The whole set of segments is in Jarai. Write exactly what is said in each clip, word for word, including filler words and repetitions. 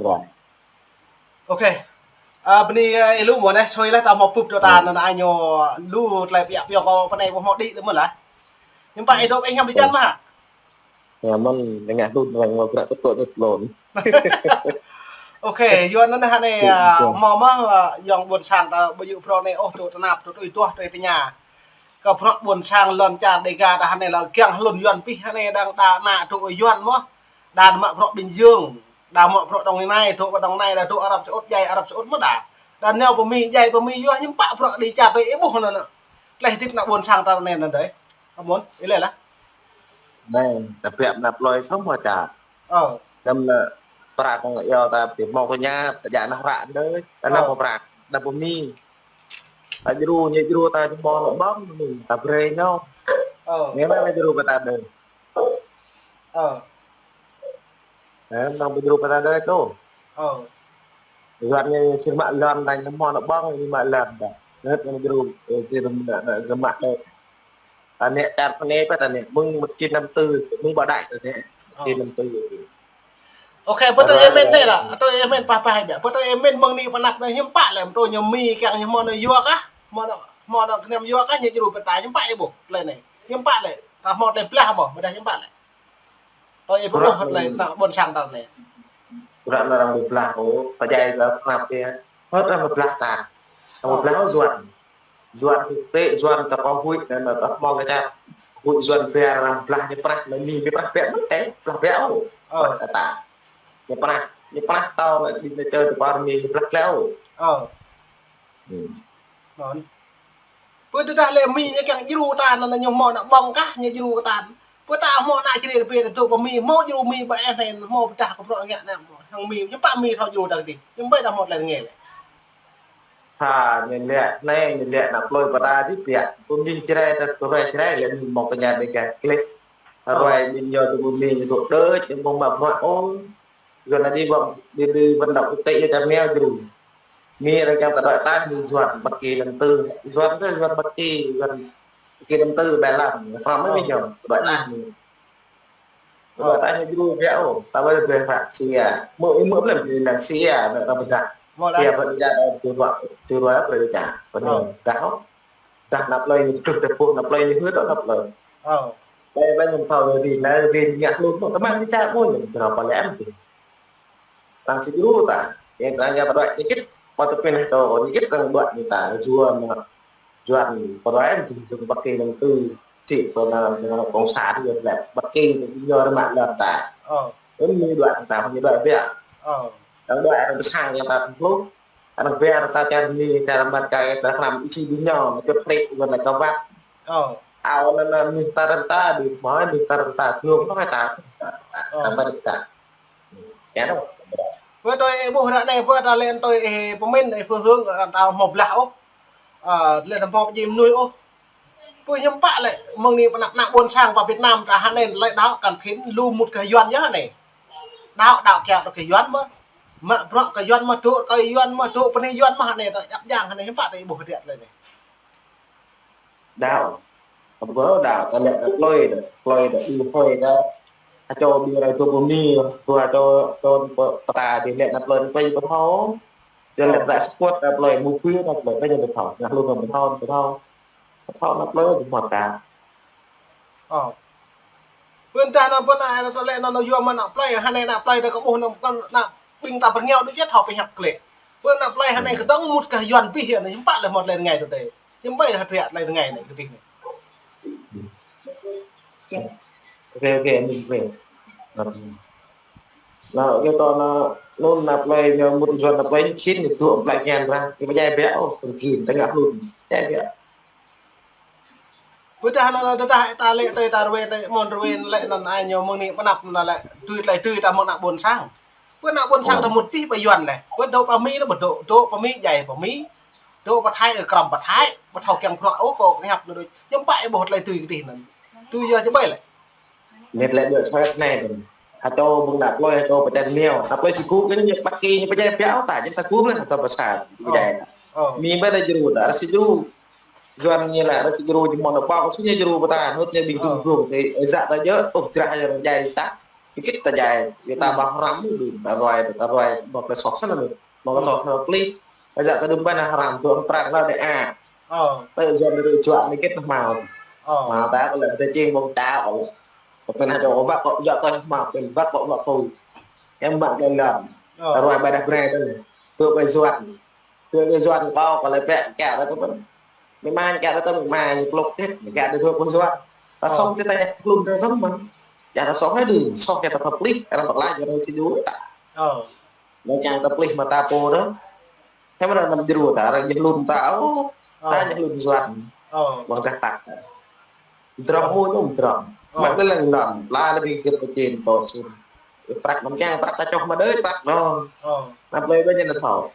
Vâng. Ok. Ơ, bơni, ơ, ih lu mơ̆n eh, sui lah ta hmâo bưp dŏ ta, anŭn ai ñu lu tơlơi biă biă kơ pơ anai ƀu hmâo đĭ đơi mơ̆n lah. Hiư̆m pă ih dŏ ih hiam djơ̆ mơ̆ hă? Ya, mơ̆n, ngă hlut, ngă bruă tơkŏ tơlôn. Ok, yua anŭn hă anai, ơ, hmâo mơ̆, ơ, ayŏng ƀôn sang ta ƀu djơ̆ bruă anai ôh, dŏ tơnap, dŏ tui tuah, tui tơña. Kơ bruă ƀôn sang lŏn čar Dêga ta hă anai lĕ kiăng hlŭn Yuan pih hă anai đang đa ană dŏ Yuan mơ̆. Đa mă bruă Bình Dương, đa mă bruă Đồng Nai, dŏ kơ Đồng Nai, đa dŏ Arab Saudi, djai Arab Saudi mơ̆ đa. Đa nao pơ Mi, djai pơ Mi, yua hiư̆m pă bruă kơđi čar tui ih ƀuh anŭn. Tơlơi hơdip ană ƀôn sang ta anai anŭn dơi. Kơ mơ̆n, ih lĕ lah. Anai, ta biă mă plơi sôm mơ̆ čar. Ơ. Năm na prăk kơ yua ta ƀu hmâo kơ ñu, ta djă ană hră đơi. Ta ană pơ prăk, đa pơ Mi. Ta djru, ñu djru ta hmâo ană ƀơ̆ng, ta brơi ñu. Ơ. Ñu anai djru kơ ta đơi. Ơ. Ơ, ană ƀu djru pơ ta đơi tơ. Ơ. Yuan ñu sĭt mă lŏn ta ñu hmâo ană ƀơ̆ng ñu mă lŏn ta. Anŭn ñu djru, ơ, sĭt mă, mă, mă đơi. Ta anai čar pơ anai pơ ta anai, mơ̆ng mơ̆ng čin năm tư, mơ̆ng ƀă đai ta anai. Ơ. Čin năm tư. Ok, pơ tơ ih mĭn anai lah, tơ ih mĭn pah pah ƀiă. Pơ tơ ih mĭn mơ̆ng anai pơ anăp anai hiư̆m pă lĕ, tơ ñu Mi kiăng ñu hmâo ană yua kah? Hmâo ană, hmâo ană kơnăm yua kah ñu djru pơ ta hiư̆m pă ih ƀuh tơlơi anai. Hiư̆m pă lĕ, ta hmâo tơlơi blah mơ̆, ƀôdah hiư̆m pă lĕ. Tơ ih ƀuh hơt lĕ ană ƀôn sang ta anai. Bruă anŭn arăng ƀu blah ôh, pơdjai ta tơnap yơh. Hơt arăng ƀu blah ta. Arăng ƀu blah ôh Yuan. Yuan tơpă, Yuan ta pơ huĭ, anŭn ta hmâo kơ čar. Huĭ Yuan ƀiă arăng blah ñu prăk, anŭn Mi, Mi prăk biă mơ̆n tĕ, blah biă ôh. Ơ. Prăk ta. Ñu prăk, ñu prăk tơ, anŭn čih anŭn čơ tơpă Mi ñu blah klĕ ôh. Ơ. Hmm. Anŭn. Pơ tơdah lĕ Mi ñu kiăng djru ta, anŭn ñu hmâo ană ƀơ̆ng kah, ñu djru kơ ta. Pơ ta hmâo ană čơrê rơbê dŏ pơ Mi, hmâo djru Mi ƀă eh anai, hmâo pơdah kơ bruă ngă anai, hăng Mi, hiư̆m pă Mi thâo djru ta kơđi. Hiư̆m pă ta hmâo tơlơi rơngai lĕ. Ha, ñu lĕ anai, ñu lĕ ană plơi pơ ta dih biă. Pơmĭn čơrai ta, tơrai čơrai lĕ Mi hmâo kơ ñu Dêga klĕ. Ơ. Ruai ƀing yua tơ pơmĭn ñu dŏ đơi, ñu hmâo mă bruă ôh. Yuan anai đi vòng, đi, đi vận động quốc tế yua čar Mi djru. Mi arăng kiăng ta đuaĭ ataih Mi Yuan, Bắc Kỳ năm tư. Yuan tơ Yuan Bắc Kỳ, Yuan Bắc Kỳ năm tư, Ba Lan. Hrŏm mơ̆ Mi Yuan, đuaĭ ataih Mi. Đuaĭ ataih Mi djru biă ôh, ta ƀu đuaĭ ataih Sia. Mơ̆, mơ̆ ƀlĕm, ƀlĕm Sia, anŭn ta pơdah. Sia pơdah, ơ, tui ruă, tui ruă pơdah. Pơdah. Dah ôh. Dah ană plơi ñu tơgŭ tơpŭ, ană plơi ñu hưt ôh ană plơi. Ơ. Plơi, plơi ñu thâo ñu rin, anai rin ngă hlŭn mơ̆n, tơmang ñu čă mơ̆n, ñu tơlơi pơlĕ mơ̆n. Arăng sĭ djru ta, yang arăng yang ta đuaĭ ñu git, pơ tơpĭn tơ, ñu git arăng đuaĭ ñu ta, Yuan mơ̆n, Yuan, pơ đuaĭ mơ̆n, Yuan Bắc Kỳ năm tư, sĭ pơ anŭn, anŭn cộng sản Yuan lĕ, Bắc Kỳ ñu rơmă lŏn ta. Ơ. Anŭn ñu đuaĭ ta, ñu đuaĭ biă. Ơ. Arăng đuaĭ arăng pơsang yang ta tơpŭ. Arăng ƀiă arăng ta čar Mi, čar Mat Kai, ta hrăm isi ƀing ñu, mă čut hrĕ, ƀuh anai kơ wăt. Ơ. Ao anŭn, anŭn, mih ta rơ̆n ta, ƀing mơ̆, mih ta rơ̆n ta, ngơ̆ng mơ̆ ta. Ơ. Arăng ƀiă ta. Ya, anŭn. Pơ tơ ih ƀuh ră anai, pơ ta lĕ tơ ih pơmĭn, ih phương hướng, ta hmâo blah ôh. Ơ, lĕ ta hmâo pơjing mơnuih ôh. Pơ hiư̆m pă lĕ, mơ̆ng anai pơ anăp ană ƀôn sang pơ Việt Nam ta hă anai lĕ đaŏ kăn khĭn lu mŭt kơ Yuan yơh anai. Đaŏ, đaŏ kiăng tơ kơ Yuan mơ̆. Mă bruă kơ Yuan mơ̆, dŏ kơ Yuan mơ̆, dŏ pơ anai Yuan mơ̆ hă anai, ta djăp djang hă anai, hiư̆m pă ta ih ƀuh hơdră tơlơi anai. Đaŏ. Ƀu đaŏ, ta lĕ kơ plơi đaŏ, plơi đaŏ, ih plơi đaŏ. Ačô ƀing rai dŏ pơ Mi, dŏ ačô, ačô pơ, pơ ta dih lĕ ană plơi, plơi ƀu thâo. Dih lĕ prăk spot ană plơi, mŭk ƀiă ană plơi, plơi ƀu thâo. Ngă hlŭn ƀu thâo, ƀu thâo. Thâo ană plơi ƀu hmâo ta. Ơ. Pơ tơdah anŭn pơ anai ta lĕ anŭn yua mơ̆n ană plơi, hă anai ană plơi ta kơ ƀuh anŭn kăn ană ƀing ta pơrngeo đôč yơh thâo pơhiăp klĕ. Pơ ană plơi hă anai kơdŏng mŭt kơ Yuan pih anai, hiư̆m pă lĕ hmâo tơlơi rơngai tơ tê. Hiư̆m pă lĕ hơdră tơlơi rơngai anai kơ tih anai. Ok, ok, anŭn, ok. Anŭn, yua tơ anŭn, anŭn ană plơi ñu mŭt Yuan ană plơi ñu khĭn ñu dŏ plơi kian ră. Ñu pơdjai biă ôh, tơlơi khĭn, ta ngă hlŭn. Pơdjai biă. Pơdah anŭn, tơdah ta lĕ tơi ta rơwen, tơi mơ̆n rơwen lĕ anŭn ai ñu mơ̆ng anai pơ anăp anŭn lĕ tui tơlơi tui ta mơ̆ng ană ƀôn sang. Pơ ană ƀôn sang ta mŭt pih pơ Yuan lĕ. Pơ dŏ pơ Mi anŭn ƀu dŏ, dŏ pơ Mi djai pơ Mi. Dŏ pơ Thái, ơ, krăm pơ Thái. Ƀu thâo kiăng bruă ôh kơ hiăp anŭn đôč. Hiư̆m pă ih ƀuh tơlơi tui kơ tih anŭn. Tui yua čơƀai lĕ. Ñu lĕ dŏ sui anai tơ. Hơtô ƀing ană plơi, hơtô pơčan niao. Ană plơi sĭ gŭ kơ ñu Bắc Kỳ ñu pơdjai biă ôh ta, ñu ta gŭ lĕ hơtô pơsa. Pơdjai. Ơ. Mi ƀơi anai djru ta, arăng sĭ djru. Yuan ñu lĕ arăng sĭ djru, ñu mơ̆n ană ƀơ̆ng, sĭ ñu djru pơ ta, hơt ñu ƀing tum ƀlung, tơ, ơ, djă ta djơ̆, ôh, drah ñu arăng djai ta. Hơget ta djai, yua ta ƀuh hrăm đưm, ta ruai, ta ruai, ƀuh tơlơi soh sĭt anŭn. Mơ̆ng kơ soh ta pơplih, ta djă ta đưm ƀơi anŭn hrăm, tơ̆ng prăk lĕ đe a. Tơ̆ Yuan tơ̆ Juan anai hơget hmâo. Hmâo ta kơ lĕ ta čing ƀơ̆ng ta kơ lĕ. Pơkŏn hơdôm ƀă kơ djă tơ̆ hmâo, pơkŏn ƀă kơ ƀă kơ. Yang ƀă lĕ lăm. Ta ruai ƀơi đah Brai tơ̆ lĕ. Tơ̆ ƀơi Juan. Tơ̆ ƀơi Juan kâo kơ lĕ pĕ kơ ta tơ̆ pơ̆n. Mơ̆ mă kơ ta tơ̆ mơ̆ mă ñu klŏk tĕt, kơ ta tơ̆ ƀơi Juan. Ta soh kơ ta ƀlŭn ta tơ̆ mơ̆n. Yua ta soh hĭ đưm, soh kơ ta pơplih, arăng pơklaih, arăng si djru ta. Mơ̆ng kiăng ta pơplih mơ̆ ta pô đơ. Hơmâo arăng anăm djru ta, arăng ñu hlŭn ta, ô, ta ñu hlŭn Yuan. Ƀơ̆ng tah tah. Drŏng mơ̆ ñu drŏng. Mă tơlơi lăng lăng, pla lĕ ƀing gơ̆t pơčen tŏ sum. Prăk anăm kiăng, prăk ta čoh mă đơi, prăk anŭn. Anăm plơi ƀơi ñu anŭn thâo.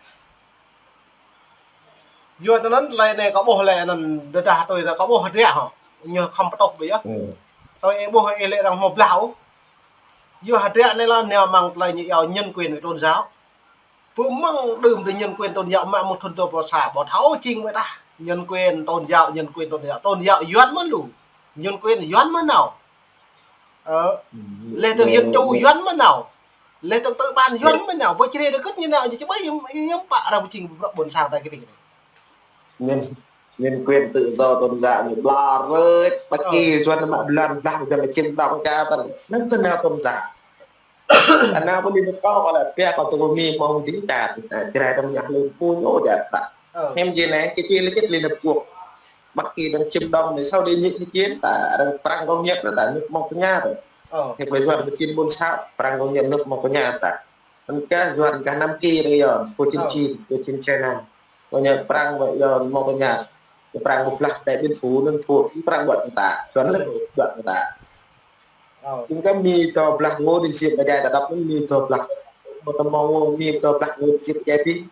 Yua anŭn tơlơi anai kâo ƀuh lĕ anŭn tơdah tui kâo ƀuh hơdră hŏ. Ñu khŏm pơtŭh ƀu yơh. Tui ih ƀuh ih lĕ arăng hmâo blah ôh. Yua hơdră anai lĕ nao mơ̆ng tơlơi ñu iâu nhân quyền với tôn giáo. Pơ mơ̆ng đưm tơ̆ nhân quyền tôn giáo mă mơ̆ng thun dua pluh sa, ƀu thâo jing ƀơi tah. Nhân quyền tôn giáo, nhân quyền tôn giáo, tôn giáo Yuan mơ̆n lu. Nhân quyền Yuan mơ̆n nao. Ơ, lĕ tơ̆ng dân chủ Yuan mơ̆n nao. Lĕ tơ̆ng tư bản Yuan mơ̆n nao. Ƀơi čơđai tơ̆ kơ̆t ñu nao, ñu či ƀai yơ̆m, yơ̆m pă arăng ƀu jing ƀôn sang ta kơ tih. Nhân, nhân quyền tự do tôn giáo ñu blah rơ̆t, ƀă kơ Yuan mă blah blah, Yuan lĕ čim đong ča tơ̆. Anŭn tơ̆ nao tôn giáo. Anŭn pơ Liên Hợp Quốc kơ lĕ pia kơ tơ̆ Mi mơ̆ng dih ta, čơđai tơ̆ mơñă hlŭn puñ ôh djă ta. Hiam jing anai, kơ či lĕ čet Liên Hợp Quốc. Ƀă kơ arăng čim đong anai sau dih ñu kơ či ta, arăng prang kơ ñu ta, ñu mơ̆ng pơña ta. Hiam ƀơi Yuan kơ či ƀôn sang, prang kơ ñu mơ̆ng pơña ta. Anŭn kơ Yuan kơ Nam Kỳ arăng yơh, kơ čin čin, kơ čin China. Kơ ñu prang ƀơi Yuan mơ̆ng pơña. Ñu prang ƀơi blah Điện Biên Phủ anŭn thua, prang ƀơi ta. Yuan lĕ ƀơi ta. Ơ. Ƀing kơ Mi tơ blah Ngô Đình Diệm pơdjai ta đăp anŭn Mi tơ blah. Ƀu tơ mơ̆ng Ngô Mi tơ blah Ngô Đình Diệm pơdjai ƀing.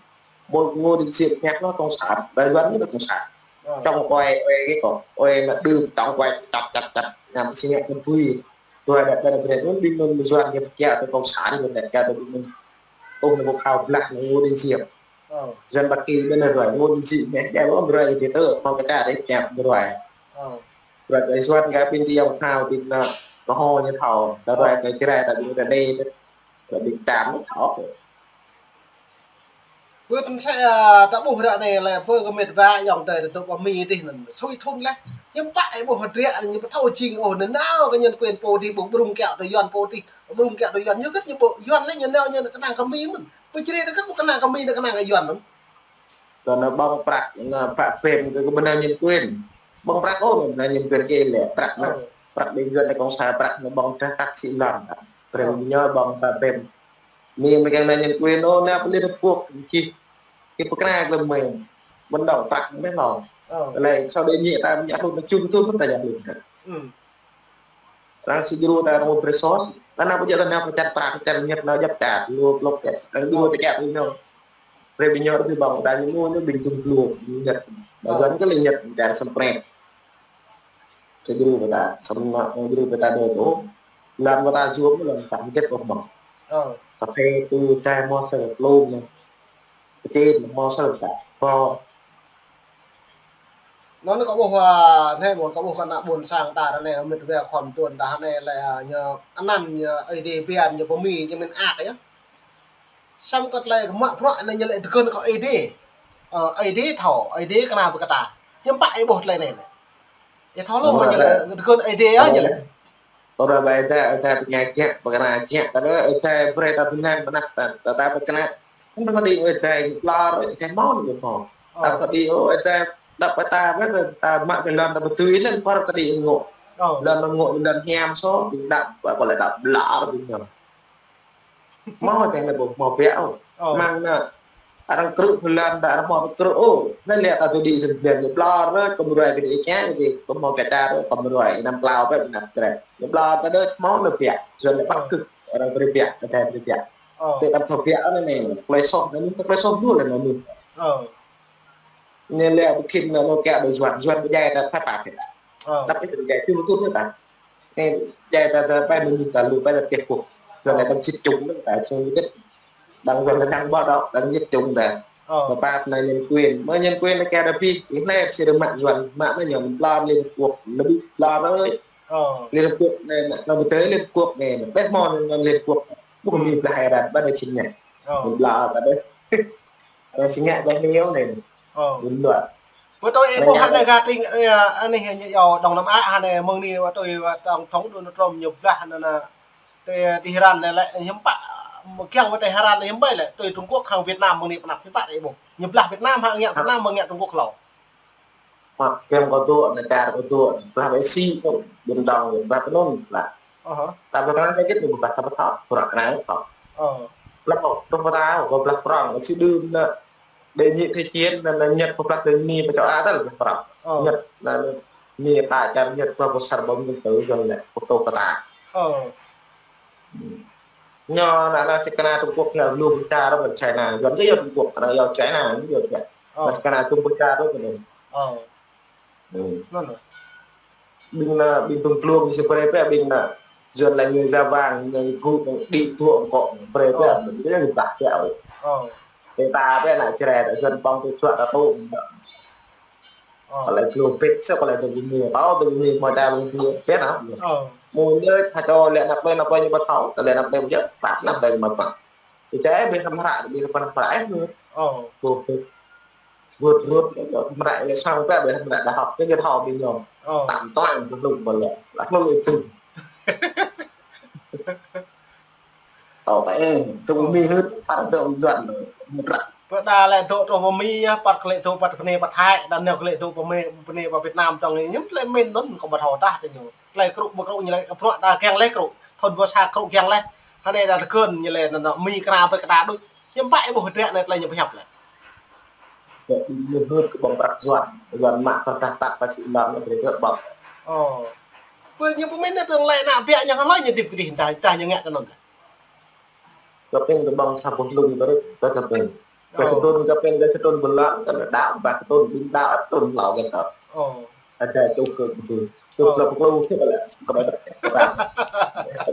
Ƀu Ngô Đình Diệm ñu lĕ cộng sản, ƀơi Yuan ñu lĕ cộng sản. Ơ. Trong ơi, ơi kơ kâo, ơi lĕ đưm trong ơi čăt čăt čăt. Anăm si ngă kơ tui. Tui đăp đăp brĕt anŭn ƀing anŭn Yuan ñu pơkiaŏ tơ cộng sản ñu pơkiaŏ tơ ƀing anŭn. Ƀu ñu ƀu khao blah Ngô Đình Diệm. Ơ. Yuan ƀă kơ ƀing anŭn ruai Ngô Đình Diệm ñu, djai ƀu ruai kơ tơ̆, mơ̆ng kơ ta dih ñu ruai. Ơ. Ruai kơ Yuan kơ ƀing dih yơh thâo ƀing anŭn, kơ hŏ ñu thâo, ta ruai kơ čơđai ta ƀing ta dih, ta ƀing čam ñu thâo. Ƀơi tơ̆ng sa, a, ta ƀuh ră anai lĕ, ƀơi kơ mĕt wa ayŏng adơi ta tŭ ƀơi Mi dih anŭn, sui thun lĕ. Ñu pă ih ƀuh hơdră, ñu ƀu thâo jing ôh, anŭn nao kơ nhân quyền pô dih, ƀu ƀrung kiaŏ tơ Yuan pô dih, ƀrung kiaŏ tơ Yuan, ñu kơ̆t ñu ƀu, Yuan lĕ ñu nao ñu kơnang kơ Mi mơ̆n. Ƀơi čơđai tơ̆ kơ̆t ƀu kơnang kơ Mi, kơnang kơ Yuan mơ̆n. Tơ̆ anŭn ƀơ̆ng prăk, anŭn pă pem kơ, kơ ƀing anŭn nhân quyền. Ƀơ̆ng prăk ôh, anŭn nhân quyền kơ lĕ, prăk anŭn, prăk ƀing Yuan lĕ cộng sản, prăk anŭn ƀơ̆ng tah tah si lŏn. Prem ñu ƀơ̆ng pă pem. Mi mơ̆ng kơ anŭn nhân quyền ôh, anŭn pơ Liên Hợp Quốc, kơ, kơ pơkra kơ mơ̆ng. Ƀơ̆ng đŏng prăk mơ̆n ôh. Lĕ sau dih ñu ta ñu hlŭn, ñu čum tŭ ta ñu hlŭn. Arăng si djru ta arăng ƀu brơi soh. Tơnap ƀu djơ̆ tơnap pơčat prăk, pơčat ñĕt nao djăp čat, lu plŏk čat. Arăng djru ta čat lu nao. Brơi ƀing ñu arăng ƀơ̆ng ta ñu ñu ƀing tung plŏk, ñu ñĕt. Ƀă Yuan kơ lĕ ñĕt čar sơmprĕt. Si djru ta, sơmprĕt djru ta đôč ôh. Lăm ta yua mơ̆ lăm ta hơget ƀu hmâo. Kơ phê tui čai mơ̆ sa plŭn. Pơčen mơ̆ sa ta. Ƀu Anŭn kâo ƀuh, a, anai ƀuh, kâo ƀuh kơ ană ƀôn sang ta ră anai, mĕt wa khŏm tuan ta anai lĕ, a, ñu anăn ñu Ơi Adai biă ñu pơmĭn ñu mĭn ak yơh. Samơ̆ kơ tơlơi mă bruă anai ñu lĕ tơgŭn kơ Ơi Adai. Ơ, Ơi Adai thâo, Ơi Adai kơnang pơkă ta. Hiư̆m pă ih ƀuh tơlơi anai lĕ. Ih thâo lŏ mơ̆ ñu lĕ tơgŭn Ơi Adai yơh ñu lĕ. Ơ, ƀă Ơi Adai, Ơi Adai pơkă kiăng, pơkă kiăng, ta lĕ Ơi Adai brơi ta pơnang pơnah ta, ta, ta pơkă. Anŭn ta kơ đĭ Ơi Adai ñu blah rơ̆t, Ơi Adai hmâo ñu hmâo. Ta kơ đĭ, ơ, Ơi Adai đăp pơ ta, ƀă ta mă pơ lŏn ta pơtui anŭn, pơ ta đĭ ngŏ. Lŏn ngŏ, lŏn hiam soh, đĭ đăp, ƀă kơ lĕ đăp blah rơ̆t ñu. Hmâo Ơi Adai lĕ ƀu hmâo biă ôh. Mơ̆ng anŭn, arăng krư̆ pơ lŏn ta, arăng hmâo krư̆ ôh. Anŭn lĕ ta tui đĭ sĭt biă ñu blah rơ̆t, kơ mơruai kơ đĭ kiăng, kơ mơ̆ kơ čar, kơ mơruai, anăm klao ƀĕ, anăm trĕ. Ñu blah ta đôč hmâo anŭn biă, Yuan lĕ ƀă kơ, arăng brơi biă, Ơi Adai brơi biă. Tơdah ta thâo biă anŭn anai, tơlơi soh anŭn, tơlơi soh djơ̆ lĕ anŭn. Anai lĕ ƀu khĭn anŭn kiăng đôč Yuan, Yuan pơdjai ta thâo pă kơ ta. Đăp ih tơlơi djai tui tui ta. Anai djai ta, ta ƀai mơnuih ta lu, ƀai ta kiăng pŭk. Yuan lĕ đang diệt chủng ta, sung kit. Đang Yuan lĕ đang bơdŏ, đang diệt chủng ta. Mơ̆ pă anai nhân quyền, mơ̆ nhân quyền lĕ kiăng đa pih, ih anai si rơmă Yuan, mă mơ̆ Yuan blah Liên Hợp Quốc, lĕ ƀu blah rơ̆t. Ơ. Liên Hợp Quốc anai, ană, ană quốc tế Liên Hợp Quốc anai, ană, ƀĕ hmâo ană, ană Liên Hợp Quốc. Ƀu kơ, hmm, mi blah Iran, ƀă đa čin anai. Ơ. Mi blah ƀă đa. Ană si ngă ƀă hmâo anai. Ơ. Bình luận. Ƀu tui ih ƀuh anai gah tring, ơ, anai ñu yua Đông Nam Á anai mơ̆ng anai ƀu tui Tổng thống Donald Trump ñu blah anai, anai. Tơ Tehran anai lĕ hiư̆m pă, kiăng ƀơi Tehran anai hiư̆m pă lĕ, tui Trung Quốc hăng Việt Nam mơ̆ng anai pơnăp hiư̆m pă ih ƀuh. Ñu blah Việt Nam hăng ngă Việt Nam mơ̆ng ngă Trung Quốc hlâo. Hoặc kiăng kơ dŏ, anai čar kơ dŏ, blah ƀơi si, Biển Đông, blah kơ anŭn, blah. Ơ hă. Tapi kơ anai kit ñu blah kơ blah, kurang kơ anai kơ. Ơ. Blah kơ, tơ̆ng kơ ta, kơ blah prong, si đưm anai. Để nhị thế chiến anai, anai Nhật pơblah tơ Mi pơ châu Á ta lĕ blah prong. Ơ. Nhật anai, Mi ta čar Nhật pơ pơsar bom nguyên tử Yuan lĕ, pơtô kơ ta. Ơ. Ñu anai, anai si kơna Trung Quốc ñu lu pơčar pơ China. Yuan kơ yua Trung Quốc, anai yua China, ñu yua Nhật. Ơ. Anai si kơna Trung pơčar pơ anai. Ơ. Hmm. Anŭn. Ƀing anai, ƀing tơ̆ng glông si brơi pĕ, ƀing anai. Yuan lĕ ñu za vang, ñu gŭ, ñu đĭ tuă kŏ, brơi pĕ, ơ, ƀing anai ñu blah pĕ. Ơ. Tơ ta pĕ ană Jrai, ta Yuan pŏng tơ juă ta tŭ. Ơ. Kơ lĕ glông pĕ, sa kơ lĕ tơ ƀing anai, tơl tơ ƀing anai, mơ̆ ta ƀing anai, pĕ anai. Ơ. Mơ̆ ñu, ha čô lĕ anăp plei, anăp plei ñu ƀu thâo, tơlơi anăp plei ƀu djơ̆, pap anăp plei mă mă. Ih čai ƀing hăm hră, ƀing hăm hră, ih. Ơ. Glông pĕ. Rut rut, mră lĕ sang pĕ ƀĕ mră đại học, kơ ñu thâo ƀing ñu. Ơ. Tam tuan ƀu hlŭng ƀu lĕ. Lă hlŭng ih tŭ. Ơ, ƀĕ, tŭ Mi hưt, păt dŏ Yuan, mră. Pơ đa lĕ dŏ truh pơ Mi yơh, păt kơ lĕ dŏ păt kơ anai pơ Thái, đa nao kơ lĕ dŏ pơ Mi, pơ anai pơ Việt Nam tŏng ñu, ñu lĕ min anŭn kơ ƀu thâo tah tơ ñu. Lĕ krŭ ƀu krŭ ñu lĕ, pơnă ta kiăng lĕ krŭ, thŭn ƀu sa krŭ kiăng lĕ. Hơnai đa tơkơn ñu lĕ, anŭn, anŭn, Mi kơna pơ kơ ta đôč. Hiư̆m pă ih ƀuh hơdră anai tơlơi ñu pơhiăp lĕ. Yua ƀing ñu hưt kơ ƀơ̆ng prăk Yuan. Yuan mă pơdah tăk pă sĭ lăm ñu brơi kơ ƀơ̆ng. Ơ. Pơ ñu pơmĭn anai tơlơi ană biă ñu hlơi ñu hơdip kơ dih dah, dah ñu ngă kơ anŭn. Kơ pĕng kơ ƀơ̆ng sa boh lŭng kơ rĕ, kơ sa pĕng. Kơ sa tŭn kơ pĕng, kơ sa tŭn bơlăng, kơ ană đaŏ, ƀă kơ tŭn, ƀing đaŏ, tŭn hlâo kơ tơ̆. Ơ. Ada čô kơ kơ tŭn. Tŭn klâo pơklâo, kơ ƀă, kơ ƀă, kơ ƀă.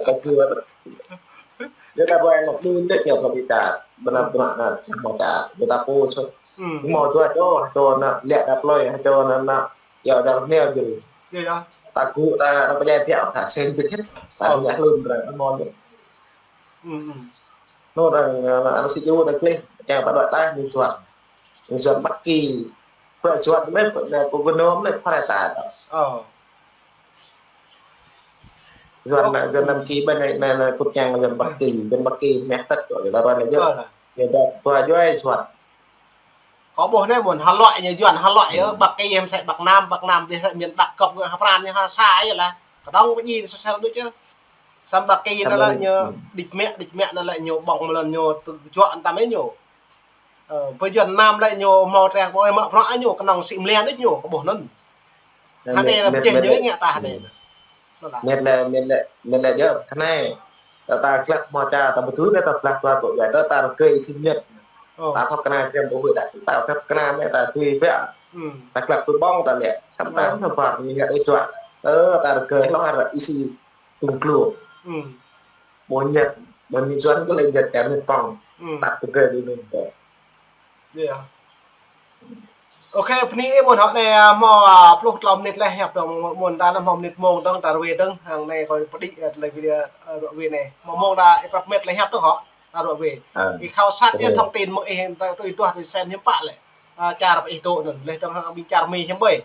Kơ ƀă. Yua dah ƀuh anŭn, ñu lĕ ñu pơmĭn ta. Bơnă, bơnă, ană, mơ̆ ta, bơnă pô, so. Hmm. Mơ̆ dua čô, čô ană, lĕ ta plơi, čô ană, ană, yua dah anai jêh. Yua, yua. Ta gŭ, ta, ta pơdjai piă, ta sen pơjĕt. Ta ngă hlŭn, ta mơ̆ ñu. Hmm, hmm. Anŭn arăng, ană, ană si jua ta klih, yang ta đuaĭ ta, ñu Yuan. Ñu Yuan Bắc Kỳ. Pơ Yuan mơ̆, pơ, pơ gơnôm mơ̆, pơ ta. Ơ. Yuan, ơ, Yuan Nam Kỳ ƀơi anai, anai, anai, kŭt kiăng Yuan Bắc Kỳ, Yuan Bắc Kỳ, mĕt tăt, kơ ta ruai anai jơ̆. Ơ, anai. Yua dah, tua juai Yuan. Kâo ƀuh anai mơ̆n, hơloi ñu Yuan, hơloi yơh, hmm, Bắc Kỳ, hăm sĕ Bắc Nam, Bắc Nam, dih sĕ miền Bắc găp, ha Pran ñu ha sa yơh lah. Kơdŏng pơjing sôsel đôč yơh. Samơ̆ Bắc Kỳ anai lĕ ñu, hmm, đĭč mĕ, đĭč mĕ anai lĕ ñu ƀơ̆ng mơ̆ lŏn ñu tŭ juă anŭn tăm yơh ñu. Ơ, pơ Yuan Nam lĕ ñu hmâo treh ƀơi mă prăk ñu kơnơ̆ng sĭ mlan đôč ñu, kơ ƀuh anŭn. Hơnai lĕ mơ̆, mơ̆, ñu ngă ta hơnai. Anŭn lah. Mĕt lĕ, mơ̆ lĕ, mơ̆ lĕ jơ̆, hơnai. Ta, ta glăk hmâo čar, ta ƀu tui lĕ ta glăk ƀă kơ, yua dah ta rơgơi sĭ mlan. Ơ. Ta thâo kơna kiăng ƀu huĭ dah, ta thâo kơna mơ̆ ta tui ƀă. Hmm. Ta glăk tui ƀơ̆ng ta lĕ, samơ̆ ta, ơ, thâo ƀă ñu ngă đôč juă. Ơ, ta rơgơi hlâo hơr ih sĭ tŭng klô. Hmm. Ƀu Nhật, ƀu Mi Yuan kơ lĕ Nhật, ta Mi pŏng. Hmm. Tăt tơ gơ̆ đĭ anŭn tơ. Yơh. Ôkê, bơni ih mơ̆n hŏ anai, a, hmâo, a, pluh klâo mơnit leh hiăp dơ̆ng, mơ̆n ta anai hmâo mơnit mông dơ̆ng, ta ruai dơ̆ng, hăng anai kâo pơđĭ, a, tơlơi video, a, ruai anai. Hmâo mông ta ih prăp mĕt leh hiăp dơ̆ng hŏ, ta ruai. Ơ. Ih khảo sát yơh thông tin mơ̆ng ih, ta tui tuah tui sem hiư̆m pă lĕ. A, čar pơ ih dŏ anŭn, leh dơ̆ng hăng ƀing čar Mi hiư̆m ƀơi.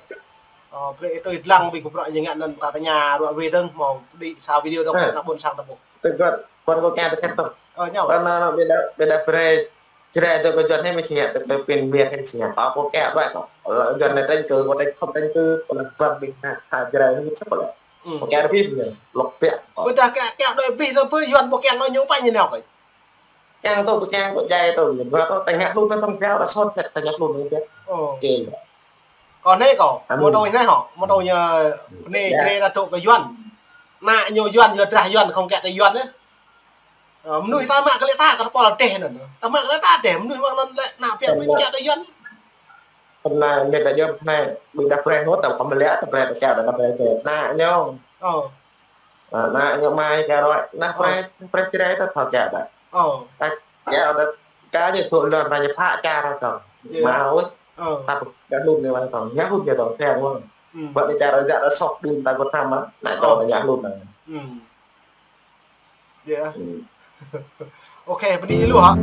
Ơ, brơi ih tui dlăng ƀing kơ prăk ñu ngă anŭn ta tơña ruai dơ̆ng, hmâo pơđĭ sa video dơ̆ng, ơ, ană ƀôn sang ta ƀuh. Tơgơ̆t, kơ kâo kiăng ta sem tơ̆. Ơ, ñu. Kơ anŭn, anŭn ƀĕ dah, ƀĕ dah brơi Jrai dŏ kơ Yuan anai mơ̆ sĭ ngă tơ kơ pin miet hĭ sĭ ngă. Pă kâo kiăng đuaĭ kâo. Ơ, Yuan anai tranh cử, kâo tranh, không tranh cử, kâo lăng băng ƀing ha, ha Jrai hĭ sĭ kâo lăng. Hmm. Kâo kiăng rơbih ñu, lŏk biă kâo. Ƀôdah kiăng, kiăng đuaĭ rơbih lăm pơ Yuan ƀu kiăng kâo ñu pă ñu nao kâo. Kiăng tŭ, ƀu kiăng tŭ, djai tŭ, ñu ƀu tŭ, ta ngă hlŭn anai tơ̆ng kiăng, ta sot set, ta ngă hlŭn anai biă. Ơ. Oke. Kâo anai kâo, mơ̆ tui anai hŏ, mơ̆ tui ñu, bơnai Jrai ta dŏ kơ Yuan. Ană ñu Yuan, yua drah Yuan, không kiăng ta Yuan yơh. Ơ, mơnuih ta mă kơ lĕ ta, kơ ta pô lĕ dêh anŭn. Ta mă kơ lĕ ta dêh, mơnuih mơ̆ng anŭn lĕ ană biă mơnuih kiăng ta Yuan. Pơnai, mĕt ta jơ̆ pơnai, ƀing ta brơi hŏt, ta kăm lĕ, ta brơi ta kiăng, ta brơi ta. Ană ñu. Ơ. Ơ, ană ñu mai kiăng ruai, ană brơi, brơi Jrai ta thâo kiăng ta. Ơ. Ta kiăng ta, kơ ñu tŭ lŏn ta ñu phă čar ta. Yơh. Mă ơi. Ơ. Ta pơkă hlŭn anai wai ta, ngă hlŭn ñu ta kiăng wai. Ƀơi anai čar rơjăk rơsoh đưm ta kơ tơnap mơ̆n, anai čar ta ngă hlŭn anai. Yơh. Ôkê, bơni lu hă.